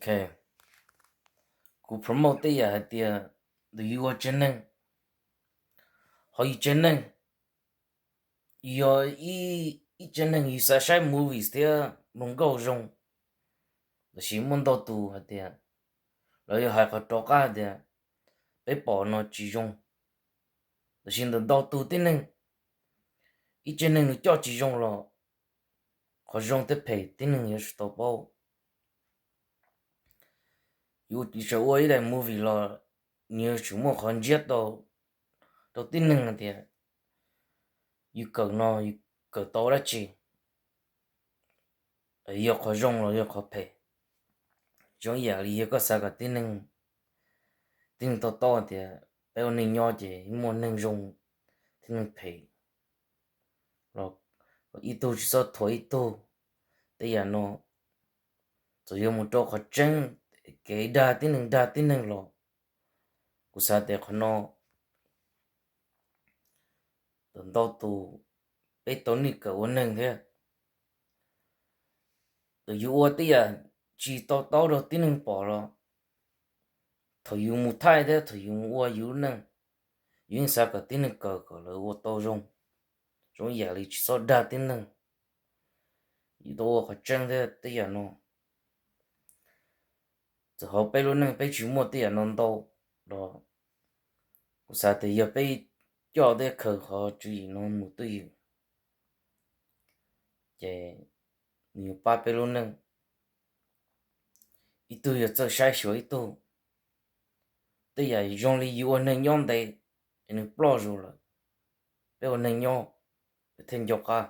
Ok, kuv promote tej yam hais tias ntawm yus ua tsev neeg, ho yus tsev neeg yog ib tsev neeg yus xav saib movies thiab mloog nkauj zoo, tab sis muaj ntau tus hais tias, lawv yog hais qhov rov qab tias peb pom no tsis zoo, tab sis ntawm ntau tus tib neeg, ib tsev neeg nws coj tsis zoo los qhov zoo thiab phem tib neeg yuav tsum tau paub. Yus tseem ua ib daim movie los nws yuav tsum muaj qhov ntsiab tau rau tib neeg hais tias yus kawm no yus kawm tau dab tsi, yog qhov zoo los yog qhov phem. Zoo ib yam li yog koj xav kom tib neeg, tib neeg to taub tias peb ua neej nyob ces muaj neeg zoo thiab neeg phem los ib tug tsis txhob thuam ib tug, tej yam no txawm yuav mus rau qhov tseeb, kev dag tib neeg dag tib neeg los kuv xav tias qhov no ntau tus peb tau nim kawm ua neeg thiab. Thaum yus ua tej yam tsis to taub rau tib neeg pom los thaum yus mus thaij thiab thaum yus mus ua yus lub neej, yus yeej xav kom tib neeg kawm kom lawv ua tau zoo, zoo ib yam li tsis txhob dag tib neeg. Yus tau ua qhov tseeb thiab tej yam no. Txawm hauv peb lub neej peb tsis muaj tej yam no ntau los kuv xav tias yog peb coj tej khaws qhov tswv yim no mus twj ywm ces nws yuav pab peb lub neej. Ib tug yuav txawj saib xyuas ib tug. Tej yam zoo li yus ua neeg nyob ntev es nws ploj zus lawm, peb ua neeg nyob thiaj nco qab.